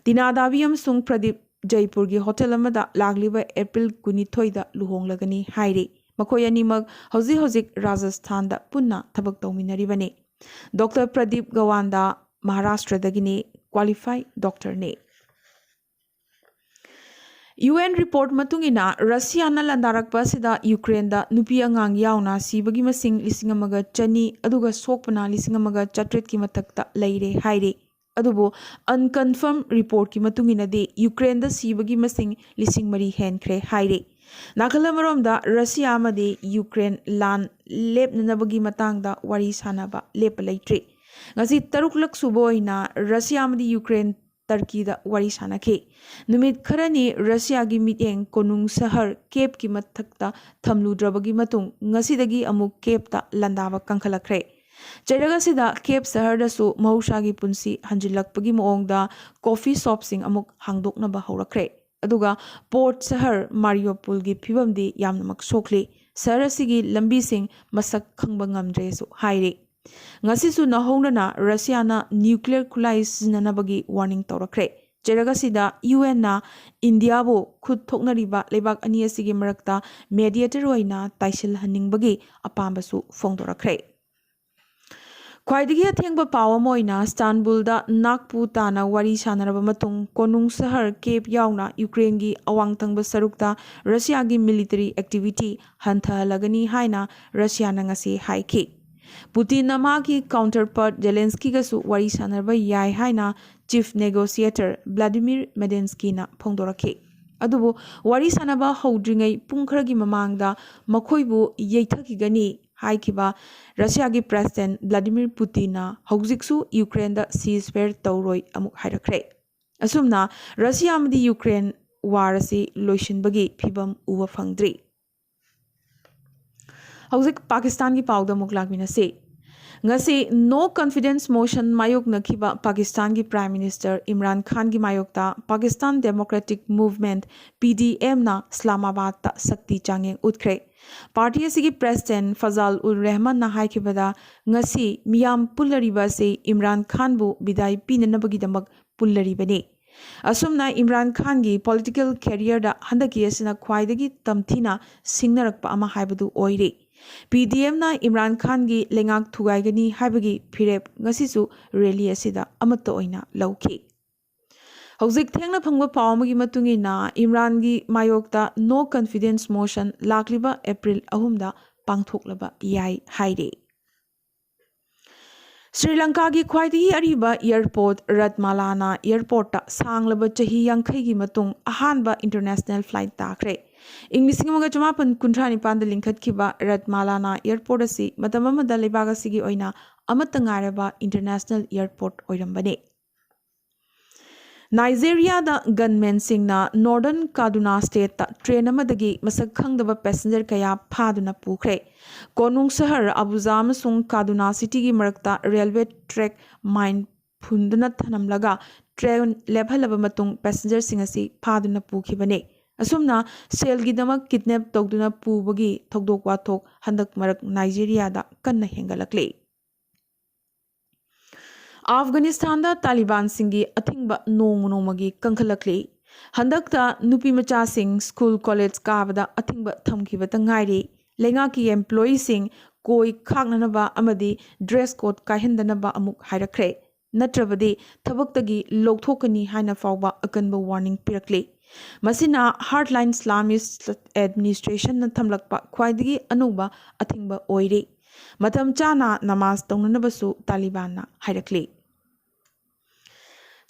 ꯇꯤꯅꯥ ꯗꯥꯕꯤ ꯑꯃꯁꯨꯡ ꯄ꯭ꯔꯗꯤꯞ ꯖꯩꯄꯨꯔꯒꯤ ꯍꯣꯇꯦꯜ ꯑꯃꯗ ꯂꯥꯛꯂꯤꯕ ꯑꯦꯄ꯭ꯔꯤꯜ ꯀꯨꯟꯅꯤꯊꯣꯏꯗ ꯂꯨꯍꯣꯡꯂꯒꯅꯤ ꯍꯥꯏꯔꯤ꯫ ꯃꯈꯣꯏ ꯑꯅꯤꯃꯛ ꯍꯧꯖꯤꯛ ꯍꯧꯖꯤꯛ ꯔꯥꯖꯁꯊꯥꯟꯗ ꯄꯨꯟꯅ ꯊꯕꯛ ꯇꯧꯃꯤꯟꯅꯔꯤꯕꯅꯤ꯫ ꯗꯣꯛꯇꯔ ꯄ꯭ꯔꯗꯤꯞ ꯒꯋꯥꯟꯗꯥ ꯃꯍꯥꯔꯥꯁꯇ꯭ꯔꯗꯒꯤꯅꯤ, ꯀ꯭ꯋꯥꯂꯤꯐꯥꯏ ꯗꯣꯛꯇꯔꯅꯤ꯫ ꯌꯨ ꯑꯦꯟ ꯔꯤꯄꯣꯔꯠ ꯃꯇꯨꯡ ꯏꯟꯅ, ꯔꯁꯤꯌꯥꯅ ꯂꯥꯟꯗꯥꯔꯛꯄ ꯑꯁꯤꯗ ꯌꯨꯀ꯭ꯔꯦꯟꯗ ꯅꯨꯄꯤ ꯑꯉꯥꯡ ꯌꯥꯎꯅ ꯁꯤꯕꯒꯤ ꯃꯁꯤꯡ ꯂꯤꯁꯤꯡ ꯑꯃꯒ ꯆꯅꯤ, ꯑꯗꯨꯒ ꯁꯣꯛꯄꯅ ꯂꯤꯁꯤꯡ ꯑꯃꯒ ꯆꯥꯇ꯭ꯔꯦꯠꯀꯤ ꯃꯊꯛꯇ ꯂꯩꯔꯦ ꯍꯥꯏꯔꯤ꯫ ꯑꯗꯨꯕꯨ ꯑꯟꯀꯟꯐꯥꯔꯝ ꯔꯤꯄꯣꯔꯠꯀꯤ ꯃꯇꯨꯡ ꯏꯟꯅꯗꯤ, ꯌꯨꯀ꯭ꯔꯦꯟꯗ ꯁꯤꯕꯒꯤ ꯃꯁꯤꯡ ꯂꯤꯁꯤꯡ ꯃꯔꯤ ꯍꯦꯟꯈ꯭ꯔꯦ ꯍꯥꯏꯔꯤ꯫ ꯅꯥꯀꯜ ꯑꯃꯔꯣꯝꯗ, ꯔꯁꯤꯌꯥ ꯑꯃꯗꯤ ꯌꯨꯀ꯭ꯔꯦꯟ ꯂꯥꯟ ꯂꯦꯞꯅꯅꯕꯒꯤ ꯃꯇꯥꯡꯗ ꯋꯥꯔꯤ ꯁꯥꯅꯕ ꯂꯦꯞꯄ ꯂꯩꯇ꯭ꯔꯤ꯫ ꯉꯁꯤ ꯇꯔꯨꯛꯂꯛ ꯁꯨꯕ ꯑꯣꯏꯅ ꯔꯁꯤꯌꯥ ꯑꯃꯗꯤ ꯌꯨꯀ꯭ꯔꯦꯟ ꯇꯔꯀꯤꯗ ꯋꯥꯔꯤ ꯁꯥꯅꯈꯤ꯫ ꯅꯨꯃꯤꯠ ꯈꯔꯅꯤ ꯔꯁꯤꯌꯥꯒꯤ ꯃꯤꯠꯌꯦꯡ ꯀꯣꯅꯨꯡ ꯁꯍꯔ ꯀꯦꯞꯀꯤ ꯃꯊꯛꯇ ꯊꯝꯂꯨꯗ꯭ꯔꯕꯒꯤ ꯃꯇꯨꯡ, ꯉꯁꯤꯗꯒꯤ ꯑꯃꯨꯛ ꯀꯦꯞꯇ ꯂꯥꯟꯗꯥꯕ ꯀꯟꯈꯠꯂꯛꯈ꯭ꯔꯦ꯫ ꯆꯩꯔꯛ ꯑꯁꯤꯗ ꯀꯦꯞ ꯁꯍꯔꯗꯁꯨ ꯃꯍꯧꯁꯥꯒꯤ ꯄꯨꯟꯁꯤ ꯍꯟꯖꯤꯜꯂꯛꯄꯒꯤ ꯃꯑꯣꯡꯗ ꯀꯣꯐꯤ ꯁꯣꯞꯁꯤꯡ ꯑꯃꯨꯛ ꯍꯥꯡꯗꯣꯛꯅꯕ ꯍꯧꯔꯛꯈ꯭ꯔꯦ꯫ ꯑꯗꯨꯒ ꯄꯣꯔꯠ ꯁꯍꯔ ꯃꯥꯔꯤꯌꯣꯄꯨꯜꯒꯤ ꯐꯤꯕꯝꯗꯤ ꯌꯥꯝꯅꯃꯛ ꯁꯣꯛꯂꯤ꯫ ꯁꯍꯔ ꯑꯁꯤꯒꯤ ꯂꯝꯕꯤꯁꯤꯡ ꯃꯁꯛ ꯈꯪꯕ ꯉꯝꯗ꯭ꯔꯦꯁꯨ ꯍꯥꯏꯔꯤ꯫ ꯉꯁꯤꯁꯨ ꯅꯧꯍꯧꯅꯅ ꯔꯁꯤꯌꯥꯅ ꯅ꯭ꯌꯨꯀ꯭ꯂꯤꯌꯔ ꯈꯨꯠꯂꯥꯏ ꯁꯤꯖꯤꯟꯅꯅꯕꯒꯤ ꯋꯥꯔꯅꯤꯡ ꯇꯧꯔꯛꯈ꯭ꯔꯦ꯫ ꯆꯩꯔꯛ ꯑꯁꯤꯗ ꯌꯨ ꯑꯦꯟꯅ ꯏꯟꯗꯤꯌꯥꯕꯨ ꯈꯨꯠ ꯊꯣꯛꯅꯔꯤꯕ ꯂꯩꯕꯥꯛ ꯑꯅꯤ ꯑꯁꯤꯒꯤ ꯃꯔꯛꯇ ꯃꯦꯗꯤꯌꯦꯇꯔ ꯑꯣꯏꯅ ꯇꯥꯏꯁꯤꯜꯍꯟꯅꯤꯡꯕꯒꯤ ꯑꯄꯥꯝꯕꯁꯨ ꯐꯣꯡꯗꯣꯔꯛꯈ꯭ꯔꯦ꯫ ꯈ꯭ꯋꯥꯏꯗꯒꯤ ꯑꯊꯦꯡꯕ ꯄꯥꯎ ꯑꯃ ꯑꯣꯏꯅ ꯏꯁꯇꯥꯟꯕꯨꯜꯗ ꯅꯥꯛꯄꯨ ꯇꯥꯅ ꯋꯥꯔꯤ ꯁꯥꯟꯅꯔꯕ ꯃꯇꯨꯡ ꯀꯣꯅꯨꯡ ꯁꯍꯔ ꯀꯦꯞ ꯌꯥꯎꯅ ꯌꯨꯀ꯭ꯔꯦꯟꯒꯤ ꯑꯋꯥꯡ ꯊꯪꯕ ꯁꯔꯨꯛꯇ ꯔꯁꯤꯌꯥꯒꯤ ꯃꯤꯂꯤꯇꯔꯤ ꯑꯦꯛꯇꯤꯚꯤꯇꯤ ꯍꯟꯊꯍꯜꯂꯒꯅꯤ ꯍꯥꯏꯅ ꯔꯁꯤꯌꯥꯅ ꯉꯁꯤ ꯍꯥꯏꯈꯤ꯫ ꯄꯨꯇꯤꯟꯅ ꯃꯥꯒꯤ ꯀꯥꯎꯟꯇꯔꯄꯥꯔꯠ ꯖꯦꯂꯦꯟꯁꯀꯤꯒꯁꯨ ꯋꯥꯔꯤ ꯁꯥꯟꯅꯕ ꯌꯥꯏ ꯍꯥꯏꯅ ꯆꯤꯐ ꯅꯦꯒꯣꯁꯤꯌꯦꯇꯔ ꯚ꯭ꯂꯥꯗꯤꯃꯤꯔ ꯃꯦꯗꯦꯟꯁꯀꯤꯅ ꯐꯣꯡꯗꯣꯔꯛꯈꯤ꯫ ꯑꯗꯨꯕꯨ ꯋꯥꯔꯤ ꯁꯥꯟꯅꯕ ꯍꯧꯗ꯭ꯔꯤꯉꯩ ꯄꯨꯡ ꯈꯔꯒꯤ ꯃꯃꯥꯡꯗ ꯃꯈꯣꯏꯕꯨ ꯌꯩꯊꯈꯤꯒꯅꯤ ꯍꯥꯏꯈꯤꯕ ꯔꯁꯤꯌꯥꯒꯤ ꯄ꯭ꯔꯦꯁꯤꯗꯦꯟꯠ ꯚ꯭ꯂꯥꯗꯤꯃꯤꯔ ꯄꯨꯇꯤꯟꯅ ꯍꯧꯖꯤꯛꯁꯨ ꯌꯨꯀ꯭ꯔꯦꯟꯗ ꯁꯤꯖꯐꯥꯌꯔ ꯇꯧꯔꯣꯏ ꯑꯃꯨꯛ ꯍꯥꯏꯔꯛꯈ꯭ꯔꯦ꯫ ꯑꯁꯨꯝꯅ ꯔꯁꯤꯌꯥ ꯑꯃꯗꯤ ꯌꯨꯀ꯭ꯔꯦꯟ ꯋꯥꯔ ꯑꯁꯤ ꯂꯣꯏꯁꯤꯟꯕꯒꯤ ꯐꯤꯚꯝ ꯎꯕ ꯐꯪꯗ꯭ꯔꯤ꯫ ꯍꯧꯖꯤꯛ ꯄꯥꯀꯤꯁꯇꯥꯟꯒꯤ ꯄꯥꯎꯗ ꯑꯃꯨꯛ ꯂꯥꯛꯃꯤꯟꯅꯁꯤ꯫ ꯉꯁꯤ ꯅꯣ confidence motion ꯃꯥꯌꯣꯛꯅꯈꯤꯕ ꯄꯥꯀꯤꯁꯇꯥꯟꯒꯤ prime minister Imran ꯈꯥꯟꯒꯤ ꯃꯥꯌꯣꯛꯇ ꯄꯥꯀꯤꯁꯇꯥꯟ ꯗꯦꯃꯣꯀ꯭ꯔꯦꯇꯤꯛ ꯃꯨꯚꯃꯦꯟꯠ, ꯄꯤ ꯗꯤ ꯑꯦꯝꯅ ꯏꯁꯂꯥꯃꯥꯕꯥꯗꯇ ꯁꯛꯇꯤ ꯆꯥꯡꯌꯦꯡ ꯎꯠꯈ꯭ꯔꯦ꯫ ꯄꯥꯔꯇꯤ ꯑꯁꯤꯒꯤ ꯄ꯭ꯔꯦꯁꯤꯗꯦꯟꯠ ꯐꯖꯥꯜ ꯎꯜ ꯔꯦꯍꯃꯟꯅ ꯍꯥꯏꯈꯤꯕꯗ, ꯉꯁꯤ ꯃꯤꯌꯥꯝ ꯄꯨꯜꯂꯔꯤꯕ ꯑꯁꯤ ꯏꯝꯔꯥꯟ ꯈꯥꯟꯕꯨ ꯕꯤꯗꯥꯏ ꯄꯤꯅꯅꯕꯒꯤꯗꯃꯛ ꯄꯨꯜꯂꯔꯤꯕꯅꯤ꯫ ꯑꯁꯨꯝꯅ ꯏꯝꯔꯥꯟ ꯈꯥꯟꯒꯤ ꯄꯣꯂꯤꯇꯤꯀꯦꯜ ꯀꯦꯔꯤꯌꯔꯗ ꯍꯟꯗꯛꯀꯤ ꯑꯁꯤꯅ ꯈ꯭ꯋꯥꯏꯗꯒꯤ ꯇꯝꯊꯤꯅ ꯁꯤꯡꯅꯔꯛꯄ ꯑꯃ ꯍꯥꯏꯕꯗꯨ ꯑꯣꯏꯔꯦ꯫ ꯄꯤ ꯗꯤ ꯑꯦꯝꯅ ꯏꯝꯔꯥꯟ ꯈꯥꯟꯒꯤ ꯂꯩꯉꯥꯛ ꯊꯨꯒꯥꯏꯒꯅꯤ ꯍꯥꯏꯕꯒꯤ ꯐꯤꯔꯦꯞ ꯉꯁꯤꯁꯨ ꯔꯦꯂꯤ ꯑꯁꯤꯗ ꯑꯃꯠꯇ ꯑꯣꯏꯅ ꯂꯧꯈꯤ꯫ ꯍꯧꯖꯤꯛ ꯊꯦꯡꯅ ꯐꯪꯕ ꯄꯥꯎ ꯑꯃꯒꯤ ꯃꯇꯨꯡ ꯏꯟꯅ, ꯏꯝꯔꯥꯟꯒꯤ ꯃꯥꯌꯣꯛꯇ ꯅꯣ ꯀꯟꯐꯤꯗꯦꯟꯁ ꯃꯣꯁꯟ ꯂꯥꯛꯂꯤꯕ ꯑꯦꯄ꯭ꯔꯤꯜ ꯑꯍꯨꯝꯗ ꯄꯥꯡꯊꯣꯛꯂꯕ ꯌꯥꯏ ꯍꯥꯏꯔꯤ꯫ ꯁ꯭ꯔꯤ ꯂꯪꯀꯥꯒꯤ ꯈ꯭ꯋꯥꯏꯗꯒꯤ ꯑꯔꯤꯕ ꯑꯦꯌꯔꯄꯣꯔꯠ ꯔꯠꯃꯥꯂꯥꯅꯥ ꯑꯦꯌꯔꯄꯣꯔꯠꯇ ꯁꯥꯡꯂꯕ ꯆꯍꯤ ꯌꯥꯡꯈꯩꯒꯤ ꯃꯇꯨꯡ ꯑꯍꯥꯟꯕ ꯏꯟꯇꯔꯅꯦꯁꯅꯦꯜ ꯐ꯭ꯂꯥꯏꯠ ꯇꯥꯈ꯭ꯔꯦ꯫ ꯏꯪ ꯂꯤꯁꯤꯡ ꯑꯃꯒ ꯆꯃꯥꯄꯟ ꯀꯨꯟꯊ꯭ꯔꯥ ꯅꯤꯄꯥꯟꯗ ꯂꯤꯡꯈꯠꯈꯤꯕ ꯔꯠꯃꯥꯂꯥꯅꯥ ꯑꯦꯌꯔꯄꯣꯔꯠ ꯑꯁꯤ ꯃꯇꯝ ꯑꯃꯗ ꯂꯩꯕꯥꯛ ꯑꯁꯤꯒꯤ ꯑꯣꯏꯅ ꯑꯃꯠꯇ ꯉꯥꯏꯔꯕ ꯏꯟꯇꯔꯅꯦꯁꯅꯦꯜ ꯑꯦꯌꯔꯄꯣꯔꯠ ꯑꯣꯏꯔꯝꯕꯅꯤ꯫ ꯅꯥꯏꯖꯦꯔꯤꯌꯥꯗ ꯒꯟꯃꯦꯟꯁꯤꯡꯅ ꯅꯣꯔꯗꯔꯟ ꯀꯥꯗꯨꯅꯥ ꯁ꯭ꯇꯦꯠꯇ ꯇ꯭ꯔꯦꯟ ꯑꯃꯗꯒꯤ ꯃꯁꯛ ꯈꯪꯗꯕ ꯄꯦꯁꯦꯟꯖꯔ ꯀꯌꯥ ꯐꯥꯗꯨꯅ ꯄꯨꯈ꯭ꯔꯦ꯫ ꯀꯣꯅꯨꯡ ꯁꯍꯔ ꯑꯕꯨꯖꯥ ꯑꯃꯁꯨꯡ ꯀꯥꯗꯨꯅꯥ ꯁꯤꯇꯤꯒꯤ ꯃꯔꯛꯇ ꯔꯦꯜꯋꯦ ꯇ꯭ꯔꯦꯛ ꯃꯥꯏꯟ ꯐꯨꯟꯗꯨꯅ ꯊꯅꯝꯂꯒ ꯇ꯭ꯔꯦꯟ ꯂꯦꯞꯍꯜꯂꯕ ꯃꯇꯨꯡ ꯄꯦꯁꯦꯟꯖꯔꯁꯤꯡ ꯑꯁꯤ ꯐꯥꯗꯨꯅ ꯄꯨꯈꯤꯕꯅꯤ꯫ ꯑꯁꯨꯝꯅ ꯁꯦꯜꯒꯤꯗꯃꯛ ꯀꯤꯗꯅꯦꯞ ꯇꯧꯗꯨꯅ ꯄꯨꯕꯒꯤ ꯊꯧꯗꯣꯛ ꯋꯥꯊꯣꯛ ꯍꯟꯗꯛ ꯃꯔꯛ ꯅꯥꯏꯖꯦꯔꯤꯌꯥꯗ ꯀꯟꯅ ꯍꯦꯟꯒꯠꯂꯛꯂꯤ꯫ ꯑꯐꯒꯥꯅꯤꯁꯇꯥꯟꯗ ꯇꯥꯂꯤꯕꯥꯟꯁꯤꯡꯒꯤ ꯑꯊꯤꯡꯕ ꯅꯣꯡꯃ ꯅꯣꯡꯃꯒꯤ ꯀꯟꯈꯠꯂꯛꯂꯤ꯫ ꯍꯟꯗꯛꯇ ꯅꯨꯄꯤ ꯃꯆꯥꯁꯤꯡ ꯁ꯭ꯀꯨꯜ ꯀꯣꯂꯦꯖ ꯀꯥꯕꯗ ꯑꯊꯤꯡꯕ ꯊꯝꯈꯤꯕꯇ ꯉꯥꯏꯔꯤ꯫ ꯂꯩꯉꯥꯛꯀꯤ ꯑꯦꯝꯄ꯭ꯂꯣꯌꯤꯁꯤꯡ ꯀꯣꯏ ꯈꯥꯛꯅꯅꯕ ꯑꯃꯗꯤ dress code ꯀꯥꯏꯍꯟꯗꯅꯕ ꯑꯃꯨꯛ ꯍꯥꯏꯔꯛꯈ꯭ꯔꯦ꯫ ꯅꯠꯇ꯭ꯔꯕꯗꯤ ꯊꯕꯛꯇꯒꯤ ꯂꯧꯊꯣꯛꯀꯅꯤ ꯍꯥꯏꯅ ꯐꯥꯎꯕ ꯑꯀꯟꯕ warning ꯄꯤꯔꯛꯂꯤ꯫ ꯃꯁꯤꯅ Heartline Islamist Administrationꯅ ꯊꯝꯂꯛꯄ ꯈ꯭ꯋꯥꯏꯗꯒꯤ ꯑꯅꯧꯕ ꯑꯊꯤꯡꯕ ꯑꯣꯏꯔꯤ꯫ ꯃꯇꯝ ꯆꯥꯅ ꯅꯃꯥꯖ ꯇꯧꯅꯅꯕꯁꯨ ꯇꯥꯂꯤꯕꯥꯟꯅ ꯍꯥꯏꯔꯛꯂꯤ꯫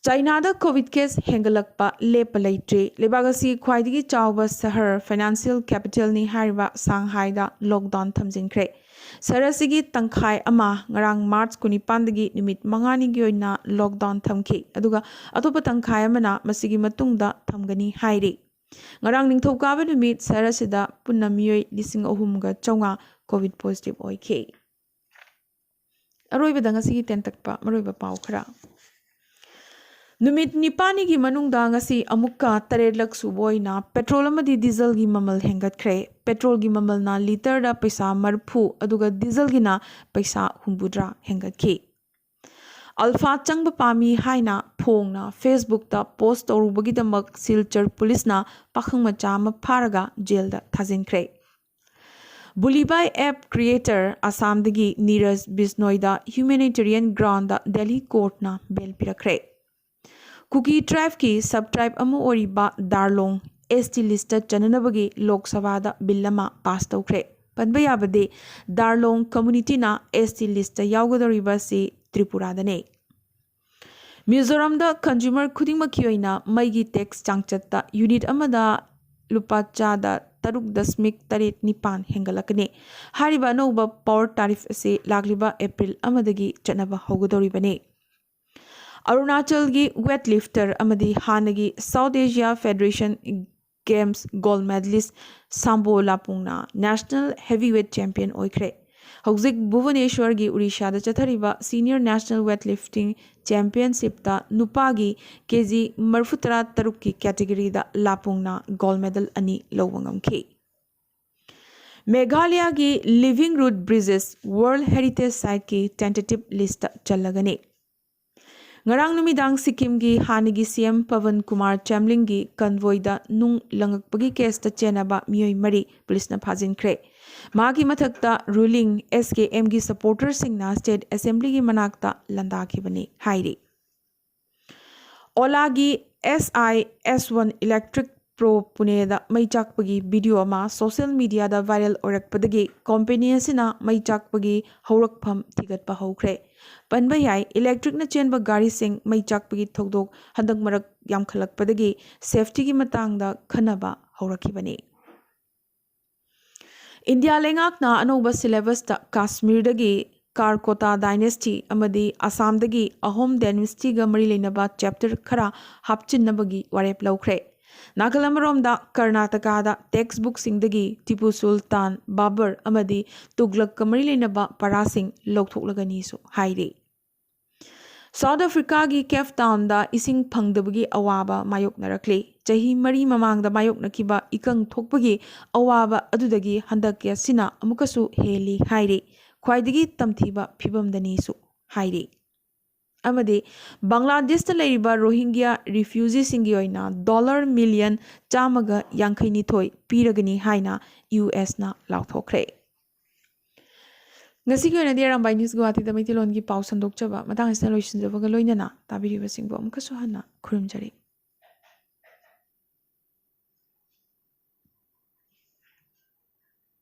ꯆꯥꯏꯅꯥꯗ COVID case ꯍꯦꯟꯒꯠꯂꯛꯄ ꯂꯦꯞꯄ ꯂꯩꯇ꯭ꯔꯤ꯫ ꯂꯩꯕꯥꯛ ꯑꯁꯤ ꯈ꯭ꯋꯥꯏꯗꯒꯤ ꯆꯥꯎꯕ ꯁꯍꯔ, financial capitalꯅꯤ ꯍꯥꯏꯔꯤꯕ ꯁꯥꯡꯍꯥꯏꯗ lockdown ꯊꯝꯖꯤꯟꯈ꯭ꯔꯦ꯫ ꯁꯍꯔ ꯑꯁꯤꯒꯤ ꯇꯪꯈꯥꯏ ꯑꯃ ꯉꯔꯥꯡ March ꯀꯨꯟꯅꯤꯄꯥꯟꯗꯒꯤ ꯅꯨꯃꯤꯠ ꯃꯉꯥꯅꯤꯒꯤ ꯑꯣꯏꯅ lockdown ꯊꯝꯈꯤ, ꯑꯗꯨꯒ ꯑꯇꯣꯞꯄ ꯇꯪꯈꯥꯏ ꯑꯃꯅ ꯃꯁꯤꯒꯤ ꯃꯇꯨꯡꯗ ꯊꯝꯒꯅꯤ ꯍꯥꯏꯔꯤ꯫ ꯉꯔꯥꯡ ꯅꯤꯡꯊꯧꯀꯥꯕ ꯅꯨꯃꯤꯠ ꯁꯍꯔ ꯑꯁꯤꯗ ꯄꯨꯟꯅ ꯃꯤꯑꯣꯏ ꯂꯤꯁꯤꯡ ꯑꯍꯨꯝꯒ ꯆꯥꯝꯃꯉꯥ COVID positive ꯑꯣꯏꯈꯤ꯫ ꯑꯔꯣꯏꯕꯗ ꯉꯁꯤꯒꯤ ꯇꯦꯟꯇꯛꯄ ꯃꯔꯨꯑꯣꯏꯕ ꯄꯥꯎ ꯈꯔ꯫ ꯅꯨꯃꯤꯠ ꯅꯤꯄꯥꯜꯅꯤꯒꯤ ꯃꯅꯨꯡꯗ ꯉꯁꯤ ꯑꯃꯨꯛꯀ ꯇꯔꯦꯠꯂꯛ ꯁꯨꯕ ꯑꯣꯏꯅ petrol ꯑꯃꯗꯤ dieselꯒꯤ ꯃꯃꯜ ꯍꯦꯟꯒꯠꯈ꯭ꯔꯦ꯫ Petrolꯒꯤ ꯃꯃꯜꯅ litre ꯗ ꯄꯩꯁꯥ ꯃꯔꯤꯐꯨ, ꯑꯗꯨꯒ dieselꯒꯤꯅ ꯄꯩꯁꯥ ꯍꯨꯝꯐꯨꯇꯔꯥ ꯍꯦꯟꯒꯠꯈꯤ꯫ ꯑꯜꯐꯥ ꯆꯪꯕ ꯄꯥꯝꯃꯤ ꯍꯥꯏꯅ ꯐꯣꯡꯅ Facebookꯇ post ꯇꯧꯔꯨꯕꯒꯤꯗꯃꯛ ꯁꯤꯜꯆꯔ ꯄꯨꯂꯤꯁꯅ ꯄꯥꯈꯪ ꯃꯆꯥ ꯑꯃ ꯐꯥꯔꯒ ꯖꯦꯜꯗ ꯊꯥꯖꯤꯟꯈ꯭ꯔꯦ꯫ ꯕꯨꯂꯤꯕꯥꯏ app creator ꯑꯁꯥꯝꯗꯒꯤ Neeraj ꯕꯤꯁꯅꯣꯏꯗ humanitarian groundꯗ Delhi courtꯅ bail ꯄꯤꯔꯛꯈ꯭ꯔꯦ꯫ ꯀꯨꯀꯤ tribeꯀꯤ subtribe ꯑꯃ ꯑꯣꯏꯔꯤꯕ ꯗꯥꯔꯂꯣꯡ ST listꯇ ꯆꯟꯅꯅꯕꯒꯤ ꯂꯣꯛ ꯁꯚꯥꯗ bill ꯑꯃ pass ꯇꯧꯈ꯭ꯔꯦ꯫ ꯄꯟꯕ ꯌꯥꯕꯗꯤ, ꯗꯥꯔꯂꯣꯡ communityꯅ ST listꯇ ꯌꯥꯎꯒꯗꯧꯔꯤꯕ ꯑꯁꯤ ꯇ꯭ꯔꯤꯄꯨꯔꯥꯗꯅꯤ꯫ ꯃꯤꯖꯣꯔꯥꯝꯗ consumer ꯈꯨꯗꯤꯡꯃꯛꯀꯤ ꯑꯣꯏꯅ ꯃꯩꯒꯤ tax ꯆꯥꯡꯆꯠꯇ unit ꯑꯃꯗ ꯂꯨꯄꯥ ꯆꯥꯗ ꯇꯔꯨꯛ ꯗꯁꯃꯤꯛ ꯇꯔꯦꯠ ꯅꯤꯄꯥꯟ ꯍꯦꯟꯒꯠꯂꯛꯀꯅꯤ꯫ ꯍꯥꯏꯔꯤꯕ ꯑꯅꯧꯕ power tariff ꯑꯁꯤ ꯂꯥꯛꯂꯤꯕ April ꯑꯃꯗꯒꯤ ꯆꯠꯅꯕ ꯍꯧꯒꯗꯧꯔꯤꯕꯅꯤ꯫ ꯑꯔꯨꯅꯥꯆꯜꯒꯤ weightlifter ꯑꯃꯗꯤ ꯍꯥꯟꯅꯒꯤ South Asia Federation Games gold medalist ꯁꯥꯝꯕꯣ ꯂꯥꯄꯨꯡꯅ national heavyweight champion ꯑꯣꯏꯈ꯭ꯔꯦ꯫ ꯍꯧꯖꯤꯛ ꯚꯨꯕꯅꯦꯁ꯭ꯋꯔꯒꯤ ꯎꯔꯤꯁꯥꯗ ꯆꯠꯊꯔꯤꯕ senior national weightlifting championshipꯇ ꯅꯨꯄꯥꯒꯤ KG ꯃꯔꯤꯐꯨꯇꯔꯥ ꯇꯔꯨꯛꯀꯤ categoryꯗ ꯂꯥꯄꯨꯡꯅ gold medal ꯑꯅꯤ ꯂꯧꯕ ꯉꯝꯈꯤ꯫ ꯃꯦꯘꯥꯂꯌꯥꯒꯤ Living Root Bridges World Heritage Siteꯀꯤ tentative listꯇ ꯆꯜꯂꯒꯅꯤ꯫ ꯉꯔꯥꯡ ꯅꯨꯃꯤꯗꯥꯡ ꯁꯤꯛꯀꯤꯝꯒꯤ ꯍꯥꯟꯅꯒꯤ CM ꯄꯕꯟ ꯀꯨꯃꯥꯔ ꯆꯥꯝꯂꯤꯡꯒꯤ convoyꯗ ꯅꯨꯡ ꯂꯪꯉꯛꯄꯒꯤ caseꯇ ꯆꯦꯟꯅꯕ ꯃꯤꯑꯣꯏ ꯃꯔꯤ ꯄꯨꯂꯤꯁꯅ ꯐꯥꯖꯤꯟꯈ꯭ꯔꯦ꯫ ꯃꯥꯒꯤ ꯃꯊꯛꯇ ruling S K M ꯒꯤ supporterꯁꯤꯡꯅ state assemblyꯒꯤ ꯃꯅꯥꯛꯇ ꯂꯥꯟꯗꯥꯈꯤꯕꯅꯤ ꯍꯥꯏꯔꯤ꯫ ꯑꯣꯂꯥꯒꯤ S I S one electric Pro ꯄꯨꯅꯦꯗ ꯃꯩ ꯆꯥꯛꯄꯒꯤ video ꯑꯃ social mediaꯗ viral ꯑꯣꯏꯔꯛꯄꯗꯒꯤ company ꯑꯁꯤꯅ ꯃꯩ ꯆꯥꯛꯄꯒꯤ ꯍꯧꯔꯛꯐꯝ ꯊꯤꯒꯠꯄ ꯍꯧꯈ꯭ꯔꯦ꯫ ꯄꯟꯕ ꯌꯥꯏ, electricꯅ ꯆꯦꯟꯕ ꯒꯥꯔꯤꯁꯤꯡ ꯃꯩ ꯆꯥꯛꯄꯒꯤ ꯊꯧꯗꯣꯛ ꯍꯟꯗꯛ ꯃꯔꯛ ꯌꯥꯝꯈꯠꯂꯛꯄꯗꯒꯤ safetyꯒꯤ ꯃꯇꯥꯡꯗ ꯈꯟꯅꯕ ꯍꯧꯔꯛꯈꯤꯕꯅꯤ꯫ ꯏꯟꯗꯤꯌꯥ ꯂꯩꯉꯥꯛꯅ ꯑꯅꯧꯕ syllabusꯇ ꯀꯥꯁꯃꯤꯔꯗꯒꯤ ꯀꯥꯔꯀꯣꯇꯥ dynasty ꯑꯃꯗꯤ ꯑꯁꯥꯝꯗꯒꯤ ꯑꯍꯣꯝ dynastyꯒ ꯃꯔꯤ ꯂꯩꯅꯕ chapter ꯈꯔ ꯍꯥꯞꯆꯤꯟꯅꯕꯒꯤ ꯋꯥꯔꯦꯞ ꯂꯧꯈ꯭ꯔꯦ꯫ ꯅꯥꯀꯜ ꯑꯃꯔꯣꯝꯗ ꯀꯔꯅꯥꯇꯀꯥꯗ textbookꯁꯤꯡꯗꯒꯤ ꯇꯤꯄꯨ ꯁꯨꯜꯇꯥꯟ, ꯕꯥꯕꯔ ꯑꯃꯗꯤ ꯇꯨꯒ꯭ꯂꯛꯀ ꯃꯔꯤ ꯂꯩꯅꯕ ꯄꯔꯥꯁꯤꯡ ꯂꯧꯊꯣꯛꯂꯒꯅꯤꯁꯨ ꯍꯥꯏꯔꯤ꯫ South Africaꯒꯤ Cape Townꯗ ꯏꯁꯤꯡ ꯐꯪꯗꯕꯒꯤ ꯑꯋꯥꯕ ꯃꯥꯌꯣꯛꯅꯔꯛꯂꯤ꯫ ꯆꯍꯤ ꯃꯔꯤ ꯃꯃꯥꯡꯗ ꯃꯥꯌꯣꯛꯅꯈꯤꯕ ꯏꯀꯪ ꯊꯣꯛꯄꯒꯤ ꯑꯋꯥꯕ ꯑꯗꯨꯗꯒꯤ ꯍꯟꯗꯛꯀꯤ ꯑꯁꯤꯅ ꯑꯃꯨꯛꯀꯁꯨ ꯍꯦꯜꯂꯤ ꯍꯥꯏꯔꯤ꯫ ꯈ꯭ꯋꯥꯏꯗꯒꯤ ꯇꯝꯊꯤꯕ ꯐꯤꯕꯝꯗꯅꯤꯁꯨ ꯍꯥꯏꯔꯤ꯫ ꯑꯃꯗꯤ ꯕꯪꯒ꯭ꯂꯥꯗꯦꯁꯇ ꯂꯩꯔꯤꯕ ꯔꯣꯍꯤꯡꯒ꯭ꯌꯥ refugeeꯁꯤꯡꯒꯤ ꯑꯣꯏꯅ dollar million ꯆꯥꯝꯃꯒ ꯌꯥꯡꯈꯩ ꯅꯤꯊꯣꯏ ꯄꯤꯔꯒꯅꯤ ꯍꯥꯏꯅ USꯅ ꯂꯥꯎꯊꯣꯛꯈ꯭ꯔꯦ꯫ ꯉꯁꯤꯒꯤ ꯑꯣꯏꯅꯗꯤ ꯑꯔꯥꯝꯕꯥꯏ News ꯒꯨꯋꯥꯍꯥꯇꯤꯗ ꯃꯩꯇꯩꯂꯣꯟꯒꯤ ꯄꯥꯎ ꯁꯟꯗꯣꯛꯆꯕ ꯃꯇꯥꯡ ꯑꯁꯤꯗ ꯂꯣꯏꯁꯤꯟꯖꯕꯒ ꯂꯣꯏꯅꯅ ꯇꯥꯕꯤꯔꯤꯕꯁꯤꯡꯕꯨ ꯑꯃꯨꯛꯀꯁꯨ ꯍꯟꯅ ꯈꯨꯔꯨꯝꯖꯔꯤ꯫